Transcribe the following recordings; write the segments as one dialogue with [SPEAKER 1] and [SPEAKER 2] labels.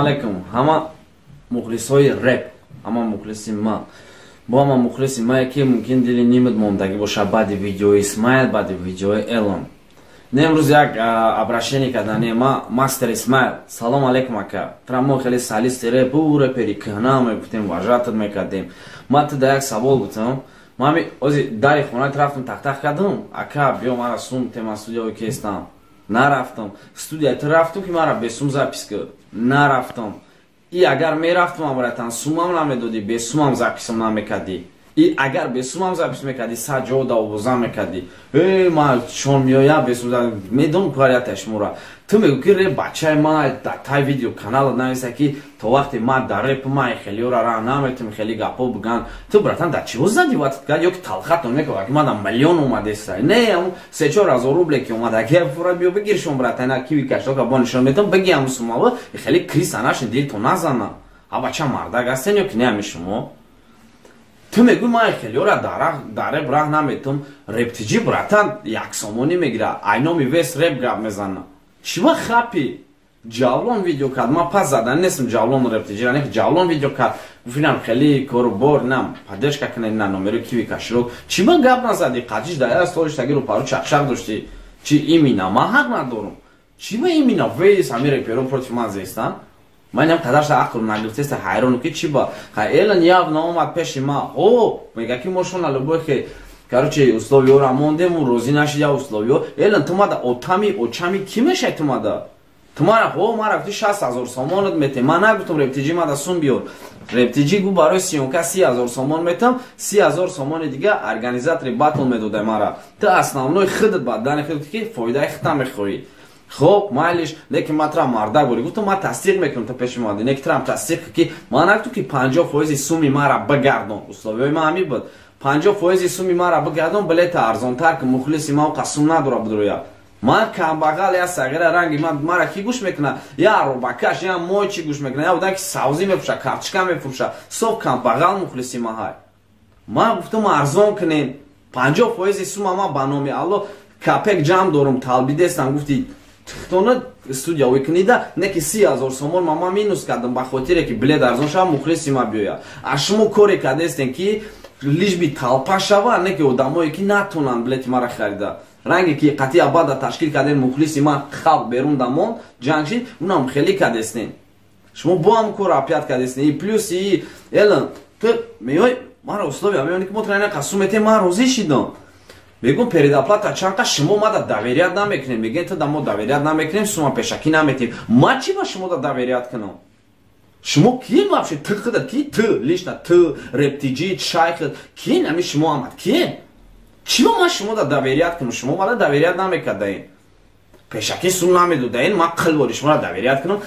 [SPEAKER 1] Алейкум, ҳама мухлисҳои реп, ҳама мухлиси ман, бо ҳама мухлиси мае, ки мумкин дили нимат мондагӣ боша баъди видеои Исмаил, баъди видеои Элон. Не, имрӯз як обращение кардане ма. Мастер Исмаил, салом алейкум, ака. Тра мо хеле солисти реп, ӯ репери кӯҳна мегуфтем, уважать мекардем. Ма ту да як савол бутам. Ма ози дари хонаат рафтам, тахтах кардам: «Ака, биё, мара сум тема, студияое кестам». Нарафтам. Студия ту рафтам, ки мара бесум запись кар? Нарафтам. И агар мерафтам, амратан сумам намедодӣ, бесумам записам намекардӣ. И агар бесумам запись мекардӣ, сад ҷо да овоза мекардӣ. Э, ма чон меоя бесум медонам кварията шумора. Ту мегӯ, ки реп бачаи ма, дар тай видео каналат нависа, ки то вақте ма дар реп ма хелиёра раҳ наметум, хеле гапҳо биган. Ту, братан, дар чиҳо зади ватат кард ё ки талхатон мекунад, ки мада миллион омадеста? Не, ам 3-4 ҳазор рубле ки омада, ки фура биё бигиршон, братан, киви каштока бо нишон метам, биги ам сумава хеле криса нашин, дилто назана. А бача мардак ҳастен ё ки не ами шумо? Ту мегӯй, ман хелиёра дар реп раҳ наметум. Рептиҷи, братан, 1 сомонӣ мегира, айноми вес реп гап мезана. Чима хапи? Ҷавлон видео кард, ман пас задан нестам Ҷавлон Рептиҷира, не, Ҷавлон видео кард, гуфтинам хеле корубор нам поддержка кунед на номери киви кошелёк. Чима гап назадӣ? Қатиш дар як столиш таги рӯпару чақчақ доштӣ. Чи имина ман ҳақ надорам? Чима имина вес ҳами реперо против ман зестан? Ман инам қадарша ақл нагирифтеста, ҳайрону ки чи ба ха. Элон явно омад пеши ма, о мега, ки мо шона любой хе, короче, условиёра мондему, розӣ нашид я условиё. Элон, ту мада отами очами ки мешай? Ту мада, ту мара о мара гуфти, 60 000 сомонат метем. Ман нагуфтам Рептиҷи мада сум биёр. Рептиҷи гу, барои съёмка 30 000 сомон метам, 30 000 сомони дига организатори батл медодай мара. Ту основной худат бадани худ ки фоидаи худта мехоҳӣ. Хоб, майлиш, лекин ман трам мардак борӣ гуфтам, ман тасдиқ мекунам, та пеши омадӣ, неки трам тасдиқ, ки ман нагуфтам, ки 50 фоизи суми мара бигардон. Условиёи ман ҳамин буд: 50 фоизи суми мара бигардон, билета арзонтар, ки мухлиси ман оқа сум надора бидроя. Ман камбағал, я сағира ранги ман, мара ки гӯш мекуна? Я робакаш, я мойчи гӯш мекуна, я одан, ки савзӣ мефурӯша, карточка мефурӯша, соф камбағал мухлиси ман ҳай. Ман гуфтам, арзон кунем, 50 фоизи сума ман ба номи Алло капек ҷамъ дорум, талбидестам. Гуфти, тихтона студия кунида, не ки 30 000 сомон ман минус кардам ба хотире, ки билет арзон шава, мухлиси ма биёя. А шумо коре кардестем, ки лишь бы толпа шава, не ки одамое, ки натонанд билети мара харида. Ранге ки қатъи абада ташкил кардем, мухлиси ман халқ берун дамон ҷанг шид, унам хеле кардестем. Шумо бо ҳам кор опять кардестем. И плюс и Элон, ту меёй мара условия меёни, ки мо тра қасум метем. Ман розӣ шидам. Мегӯм, предоплата чанд? Шумо мада доверять намекунем. Мегӯем, ту да мо доверять намекунем, сума пешакӣ наметем. Ман чӣ ба шумо да доверять кунам? Шумо киен вообще? Ту худат ки? Ту лично, ту, Рептиҷи, шайхат киен? Ами шумо амад киен? Чӣ ба ман шумо да доверять кунам? Шумо мада доверять намекардаен, пешакӣ сум намедодаен. Ман қилбори шуморо доверять кунам?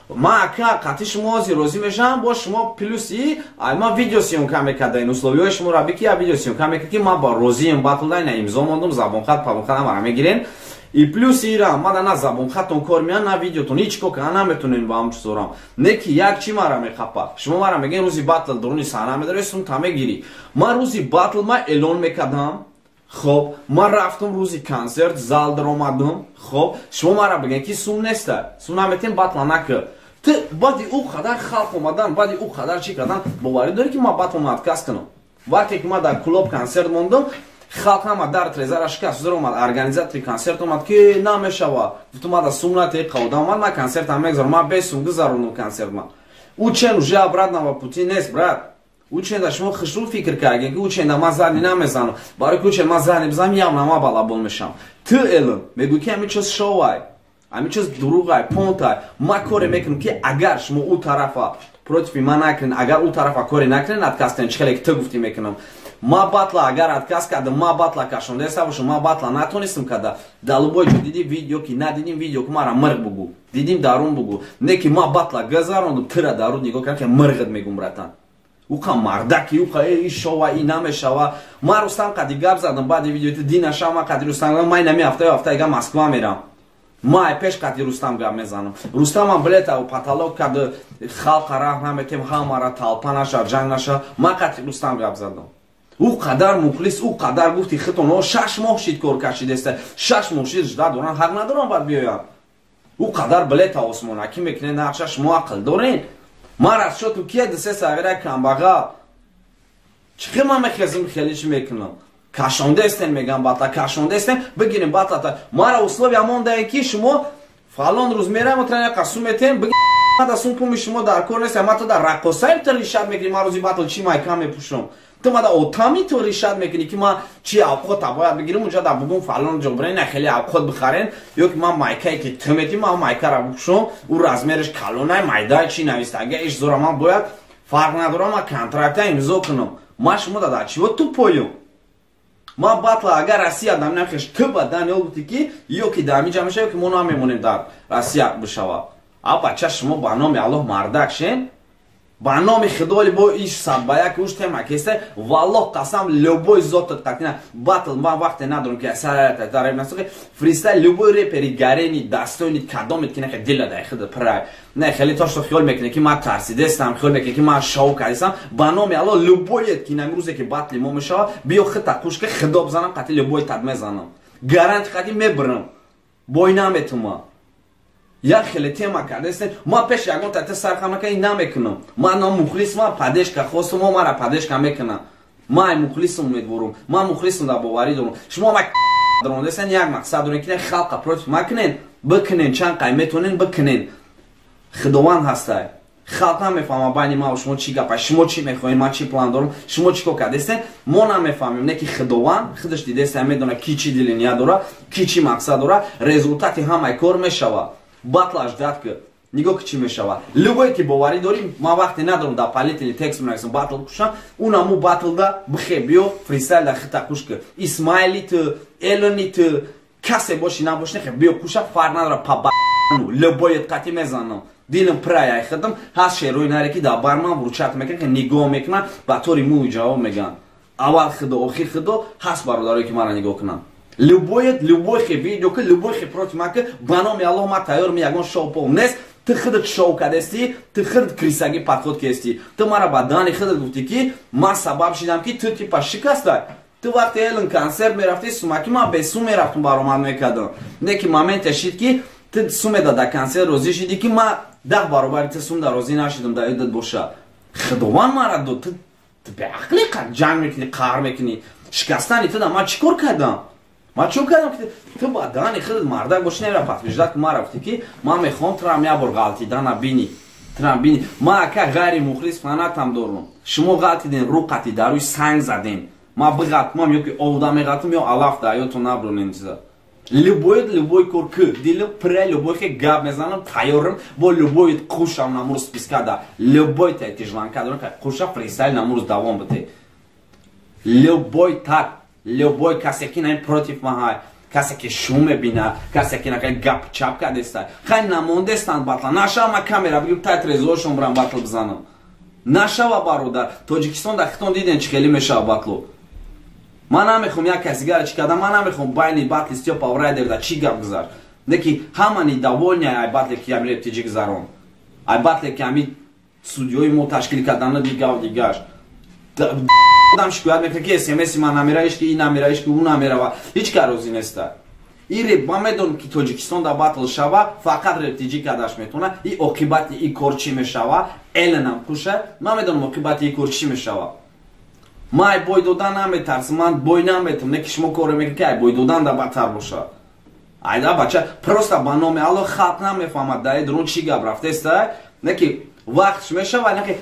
[SPEAKER 1] Ман, ака, қатъи шумо ҳозир розӣ мешавам бо шумо, плюс и ай ман видеосъёмка мекардаин. Условиҳои шуморо бики, я видеосъёмка мекард, ки ман ба розием батлдай, на имзо мондум, забонхат пабонхат ҳамара мегирен. И плюс ира мада на забонхатон кор меян, на видеотон, ҳеҷ кор кана наметонем ба ҳам чизорам. Не ки як чи мара мехапа: шумо мара мегӯен, рӯзи батл дуруни саҳна медари, сум та мегирӣ. Ман рӯзи батл ма эълон мекардам. Хоб, ман рафтам, рӯзи консерт зал даромадам. Хоб, шумо мара бигӯен, ки сум неста, сум наметем, батла накар. Ту баъди ӯ қадар халқ омадан, баъди ӯ қадар чӣ кардан, боварӣ дорӣ, ки ман батлма отказ кунам? Вақте ки ман дар клуб консерт мондам, халқ ҳама дар трезара шикаст, зур омад, организатори консерт омад, ки намешава. Гуфтум, мада сум натеи, қавда омад, ман консертам мегузарам. Ман бе сум гузарондум консерт. Ман ӯ чен уже обратного пути нест, брат. Ӯ ченда шумо хушрӯ фикр кардем, ки ӯ ченда ман задний намезанам. Барои ки ӯ чен ман задний бизанам, явно ман балабол мешавам. Ту, Элон, мегӯӣ, ки ҳамин чиз шоуай, ҳамин чиз дурӯғай, понтай. Ман коре мекунам, ки агар шумо ӯ тарафа против ман накунед, агар ӯ тарафа коре накунед, отказ кунед, чӣ хеле ки ту гуфтӣ, мекунам. Ма батла агар отказ кардам, ма батла кашондаеста бошам, ма батла натонистам карда. Дар любой ҷо дидим видео, ки надидим видео, ки мара мирғ бугӯ, дидим дарун бугӯ, не ки ма батла гузарондум. Тира дарун нигоҳ кардам, ки мирғат мегӯм, братан, уқа мардаки, уқа и шова и намешава. Ман Рустам қади гап задам баъди видеои ту динаша. Ма қади Рустам, ман инами ҳафтаи ҳафтаига Москва мерам. Ма пеш қади Рустам гап мезанам. Рустамам билета потолок кард, халқа раҳ наметем, ҳамара толпа наша, ҷанг наша. Ман қади Рустам гап задам. Ӯ қадар мухлис, ӯ қадар гуфти хитон, 6 моҳ шид кор кашидеста, 6 моҳ шид жда доран, ҳақ надорам баъд биёянд. Ӯ қадар билета осмонакӣ мекунед, нақша шумо ақл дорен? Ман расчёту кия дисе сағира камбағал. Чӣ хел ман мехезим, хеле чӣ мекунам? Кашондестен мегам батла, кашондестен, бигирем батлата. Мара условия мондае ки шумо фалон рӯз мераем, отран қасум метем, бигир сум пуми шумо дар кор нест, ма ту дар раққосаем ту ришат мекунӣ, ман рӯзи батл чӣ майка мепӯшам. Ту мада отами ту ришат мекунӣ ки ман чӣ авқота бояд бигирам, унҷа дар бугум фалон ҷо бирен, на хеле авқот бихарен, ё ки ман майкае ки ту метӣ, ман майкара бипӯшам, ӯ размераш калонай, майдай чӣ нависта. Агар иш зора ман бояд фарқ надорам, ман контракта имзо кунам. Ман шумо да чиво тупоем? Ма батла агар Россия дам намхеш, ту ба Даниэл гуфти ки ё ки дар ҳаминҷа мешава, ё ки мо намемонем дар Россия бишава. А бача, шумо ба номи Аллоҳ мардак шен, ба номи Худоли бо иш сад ба як уш тема кесте, валлоҳ қасам, любой зотат қатина батл ман вақте надорам ки асар фристайл, любой репери гарени достойный кадомет ки нахе дила дай худа прай. Не хеле то что хиёл мекуне ки ман тарсидестам, хиёл мекуне ки ман шоу кардистам, ба номи Аллоҳ, любоет ки намрӯзе ки батли мо мешава, биё хита қушка хидо бизанам, қати любой тад мезанам. Гаранти қати мебирам. Бой наметума. Як хеле тема кардастен, ма пеш ягон тата сархам накарди намекунам. Ман на мухлис, ман поддержка хостум, мо мара поддержка мекунам. Ман ай мухлисам умедворум, ман мухлисам дар боварӣ дорам. Шумо ма дорондастен, як мақсад дорем ки халқа против макунен, бикунен чанд қай метонен бикунен. Худованд ҳастай. Халқ намефаҳма байни ман ва шумо чӣ гапа, шумо чӣ мехоҳед, ман чӣ план дорам, шумо чӣ кор кардастен, мо намефаҳмем, не ки Худованд худаш дидеста, медона ки чӣ дили ният дора, ки чӣ мақсад дора, результати ҳамаи кор мешава. Батлаш дад ки нигоҳ ки чӣ мешава. Любое ки боварӣ дорӣ, ман вақте надорам дар политили текст менависам, батл кушам, унаму батлда бихе биё фристайл да хита куш ки. Исмаили ту, Элони ту, касе боши набоши, нехе биё куша, фарқ надора, па любое қати мезанам. Дилам прай ай хидам, ҳаст шерои наре ки дар бар ман вручат мекунанд, ки нигоҳ мекунанд, ба тори мӯй ҷавоб мегӯянд. Аввал худо, охир худо, ҳаст бародарое ки маро нигоҳ кунанд. Любой, любой хе видео ки, любой хе против ма ки, ба номи Аллоҳ ма тайёр, ягон шоу пол нест. Ту худат шоу кардастӣ, ту худат крисагӣ подход кардастӣ. Ту мара ба дани худат гуфтӣ ки ман сабаб шидам ки ту типа шикастай. Ту вақте Элон консерт мерафтӣ, сумаки ман бесум мерафтум, баромад мекардам. Не ки моменте шид ки ту сумеда дар консерт розӣ шидӣ ки ман 10 баробари ту сум да розӣ нашидам, дар ёдат боша. Худованд мара дод, ту беақлӣ ҷанг мекунӣ, қаҳр мекунӣ. Шикастани ту да ман чӣ кор кардам? Ман чӣ кардам ки ту ба дани худат мардак бошӣ, нера подтверждать ки мара гуфтӣ ки ман мехоҳам тура як бор ғалтидана бинӣ. Тура бинӣ. Ман ака ғайри мухлис фанатам дорам. Шумо ғалтиден, рӯ қати дар рӯи санг заден. Ман биғалтмам ё ки овда меғалтам ё алаф да ётон набронем чиза. Любой, любой кор ки дилам пре, любой хе гап мезанам, тайёрам, бо любой қушам намур списка да. Любой та тижланка дорам, қуша фристайл намур давом бите. Любой так, любой касе ки наим против ма ҳай, касе ки шум мебина, касе ки накай гап чап кардеста. Хай намондестанд батла. Нашава ма камера бигирам, тай трезоршон бирам батл бизанам. Нашава бародар. Тоҷикистон дар хитон диден чӣ хеле мешава батло. Ман намехоҳам як каси дигара чӣ кардам, ман намехоҳам байни батли Стёпа ва Райдер да чӣ гап гузашт. Не ки ҳама недовольны ай батле ки ами рептиҷи гузарон. Ай батле ки ами судиёи мо ташкил кардана дигаву дигаш. Одам шикоят мекунад ки смс ман намера, ҳеч ки ин намера, ҳеч ки ӯ намерава. Ҳеч кас розӣ неста. И реп, ман медонам ки Тоҷикистон дар батл шава, фақат рептиҷи кардаш метавонад. И оқибати и кор чӣ мешава? Эленам куша, ман медонам оқибати и кор чӣ мешава. Ман ай бой додан наметарсам, ман бой наметам, не ки шумо коре мекунед ки ай бой додан да бадтар бошад. Айда бача, просто ба номи Аллоҳ халқ намефаҳмад дар дурун чӣ гап рафтеста, не ки вақтш мешава, не ки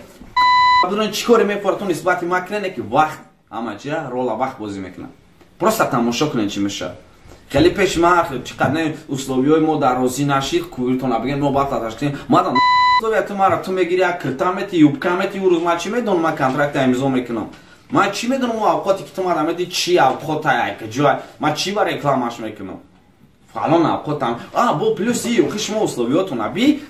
[SPEAKER 1] дурун чӣ коре мефорад нисбати ма кунед, не ки вақт ҳама чия рола вақт бозӣ мекунад. Просто тамошо кунед чӣ мешавад. Хеле пеш ма чӣ қадр не условиёи мо дар розӣ нашид, кувиртон бигем мо батла ташкил кунем. Мадам условия ту мара ту мегири, як кирта мети, юбка мети, ӯ рӯз ман чӣ медонам, ман контракта имзо мекунам. Ман чӣ медонам ӯ авқоте ки ту мара меди чӣ авқота, ай куҷо, ман чӣ ба рекламаш мекунам? Фалон авқотам. А, бо плюс и охи шумо условиётон аби,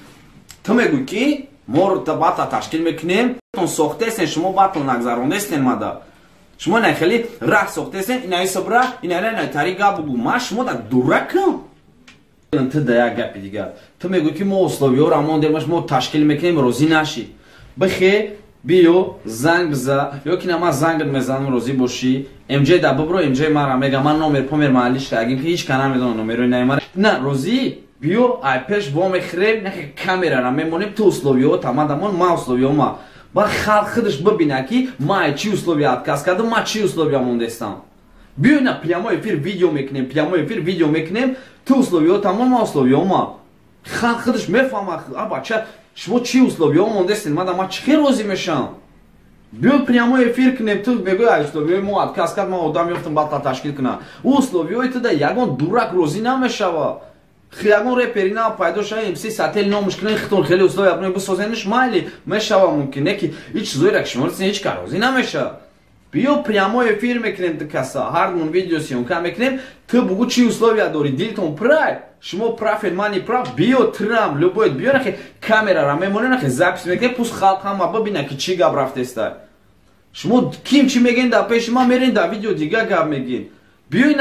[SPEAKER 1] ту мегӯй ки мо батла ташкил мекунем, тон сохтесен, шумо батл нагзарондестен мада. Шумо на хеле раҳ сохтесен, ина исобра, ина ина тари гап бугу. Ман шумо да дуракам. Ту да як гапи дигар. Ту мегӯй ки мо условиёро мондемаш, мо ташкил мекунем, розӣ нашӣ. Бихе биё занг биза, ё ки на ман зангат мезанам, розӣ бошӣ. МЖ да бибро, МЖ мара мега, ман номер помер маҳаллиш агим ки ҳеч ка намедонам номерои наи мара. На, розӣ? Биё ай пеш во мехӯрем, нахе камерара мемонем, ту условиё тамадамон, ма условиё ма. Ба халқ худаш бибина, ки ма ай чӣ условия отказ кардам, ма чӣ условия мондестам. Биё ина прямой эфир видео мекунем, прямой эфир видео мекунем, ту условиё тамон, ма условиё ма. Халқ худаш мефаҳма, а бача, шумо чӣ условиё мондестед, мада ма чӣ хел розӣ мешавам? Биё прямой эфир кунем, ту мегӯй ай условиёи мо отказ кард, ман одам ёфтам батла ташкил кунам. Ӯ условиёи туда ягон дурак розӣ намешава. Ягон репери нав пайдо шава, МС Сател номуш кунен, хитон хеле условия бисозениш, майли мешава мумкин, не ки ҳеҷ чизоеро ки шумо ҳеҷ кар розӣ намешава. Биё прямой эфир мекунем, ту каса ҳардмон видеосъёмка мекунем, ту бугӯ чӣ условия дорӣ, дилтон прай, шумо прав ед, ман неправ, биё трам любой биё, нахе камерара мемонем, нахе запись мекунем, пусть халқ ҳама бибина, ки чӣ гап рафтеста. Шумо ким чӣ мегӯен дар пеши ман, мерен дар видео дига гап мегӯен. Биё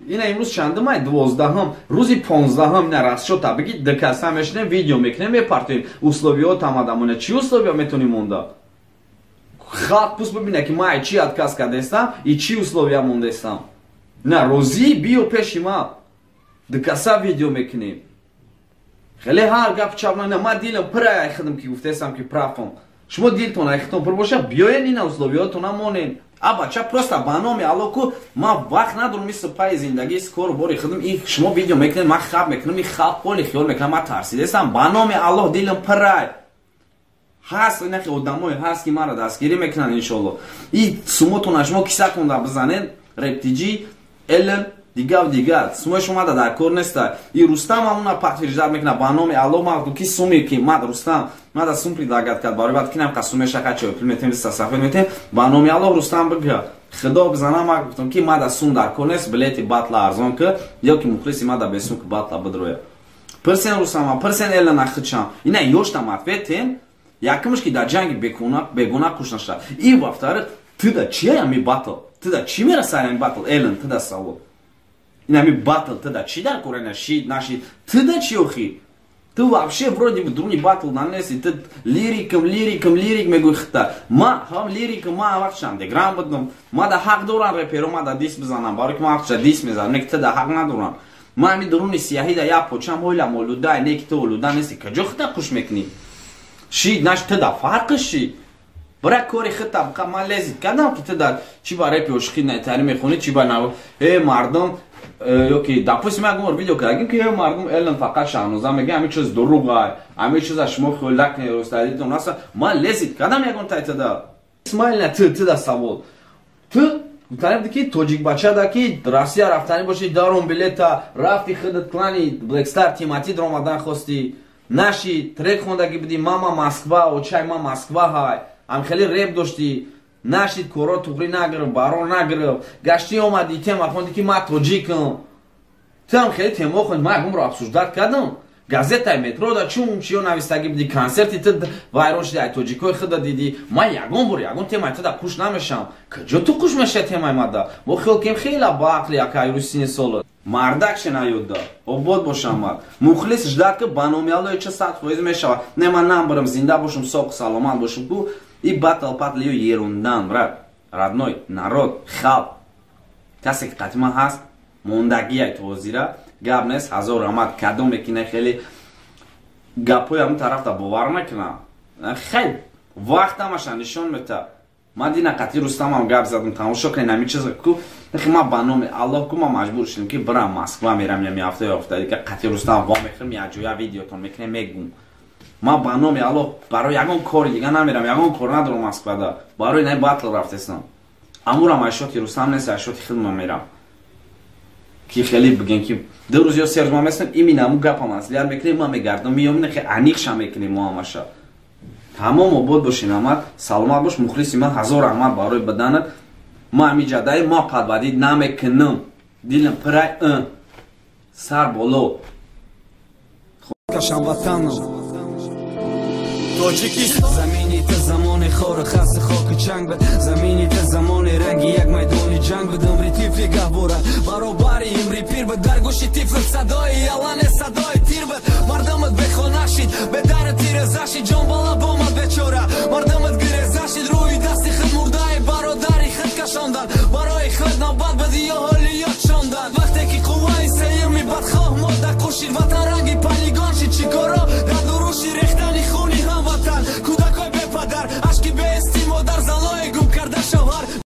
[SPEAKER 1] ина имрӯз чандумай, 12-ҳам, рӯзи 15-ҳам ина расчёта бигӣ, дкаса мешинем, видео мекунем, мепартоем. Условиё тамадамона, чӣ условия метонӣ монда? Халқ пусть бибина, ки ман чӣ отказ кардестам и чӣ условия мондестам. На розӣ, биё пеши ман, дкаса видео мекунем. Хеле ҳар гап чап на, ман дилам пирай ай худам, ки гуфтестам, ки прав ам. Шумо дилтон ай худтон пур боша, биёен ина условиётона монен. А бача, просто ба номи Алло ку, ман вақт надорам, мисли пайи зиндагӣ кору бори худам. И шумо видео мекунед, ман хаб мекунам, и халқ поли хиёл мекунам, ман тарсидестам. Ба номи Аллоҳ, дилам пирай ҳаст, инахи одамое ҳаст, ки маро дастгирӣ мекунанд, иншоалло. И сумотона шумо киса кунда бизанед, рептиҷи элн дигар дигар сумои шумо дар кор неста. И Рустам ҳамуна подтверждать мекунад. Ба номи Алло, ман ки суми ки мад Рустам мада сум предлагать кард барои баъд кинам қа суме шака чой пул метем, сафед метем. Ба номи Алло, Рустам бигӯ, худо бизана, ман гуфтам, ки мада сум дар кор нест, билети батла арзон ки ё ки мухлиси мада бесум ки батла бидроя. Пирсен Рустама, пирсен Элна хичам, ина ёштам ответен. Якумш, ки дар ҷанги бегуна куш нашуда, и во-вторых, туда чия ами батл, туда чӣ мерасад ами батл? Элен, туда савол: инами батл туда чӣ дар кор? Ина шид нашид, туда чӣ охи? Ту вообще вроде бы друни батл нанеси, ту лирикам, лирикам, лирик мегӯй хита. Ма ҳам лирикам, ма вақт андеграунд будам, ма да ҳақ дорам реперо ма да дис бизанам, барои ки ма вақтша дис мезанам, не ки ту да ҳақ надорам. Ма ами дуруни сияҳӣ да як почам ҳойлам олуда, не ки ту олуда нести. Каҷо хита қуш мекунӣ? Шид наш, ту да фарқи шид, бира кори хита бука. Ман лезить кардам, ки ту да чӣ ба репи ошиқи найтарӣ мехонӣ, чӣ ба нав э мардум, ё ки допустим як бор видео кардагим, ки мардум Элен фақат Шаҳноза мега, ҳамин чиз дурӯғай, ҳамин чиза шумо хиёл накунед, ростадитон аста. Ман лезить кардам ягон тайтада? Исмаил, на ту да савол: ту гуфтанӣ ки тоҷикбачада ки Россия рафтанӣ бошӣ, даром билета рафти, худат клани Блэкстар Тимати даромадан хостӣ, наши трек хондагӣ будӣ, мама Москва, очай ма Москва ҳай, ам хеле реп доштӣ, нашид, коро туғрӣ нагирифт, барор нагирифт, гаштӣ омадӣ, тема хонди, ки ман тоҷикам. Ту ҳам хеле темо хонд, ман ягон бор обсуждать кардам? Газетаи метро да чун чиё навистагӣ будӣ, консерти ту вайрон шуди, ай тоҷикои худа дидӣ. Ман ягон бор ягон темаи туда қуш намешавам. Куҷо ту қуш мешавӣ темаи мада? Мо хиёл кем хела баақли акай рӯсини соло мардак шенаёдда обод бошам. Мухлис ждать ки ба номи Аллоҳ ча 100% мешавад. Не, ман намбарам, зинда бошум, соқ саломат бошум ку. И батл патл ё ерундан, брат родной, народ, халқ, касе ки қатима ҳаст, мондагиай тозира гап нест. Ҳазор раҳмат. Кадоме ки не, хеле гапҳои ҳамн тарафта бовар мекунам, хел вақт ҳамаша нишон мета. Ман дина қатъи Рустамам гап задам, тамошо кунед ҳамин чиза ку. Ман ба номи Аллоҳ ку, ман маҷбур шудем, ки бирам Москва, мерам ями ҳафта ё ҳафта дига, қатъи Рустам во мехӯрем, якҷоя видеотон мекунем, мегум. Ман ба номи Аллоҳ барои ягон кори дига намерам, ягон кор надорам Москвада, барои най батл рафтестам. Амурам айшоти Рустам нест, айшоти хидмам мерам, ки хеле бигем, ки 2 рӯз ё 3 рӯз ман местам, именно ҳамун гапам маслиҳат мекунем, ман мегардам, меём, хе аниқша мекунем мо ҳамаша. Тамом, обод бошин, амад саломат бош, мухлиси ман. Ҳазор раҳмат барои баданат. Ма ҳами ҷадаи ма падбадид намекунам, дилам пирай, сар боло.
[SPEAKER 2] Кашам ватанам Тоҷикистон. Замини та замони хору хаси, хоки чанг буд, замини та замони ранги як майдони ҷанг буд. Умри тифли гаҳвора баробари имри пир буд, дар гӯши тифл садои ялане садои тир буд. Мардумат бехона шид, бедару тираза шид, ҷон ба лаб омад бечора.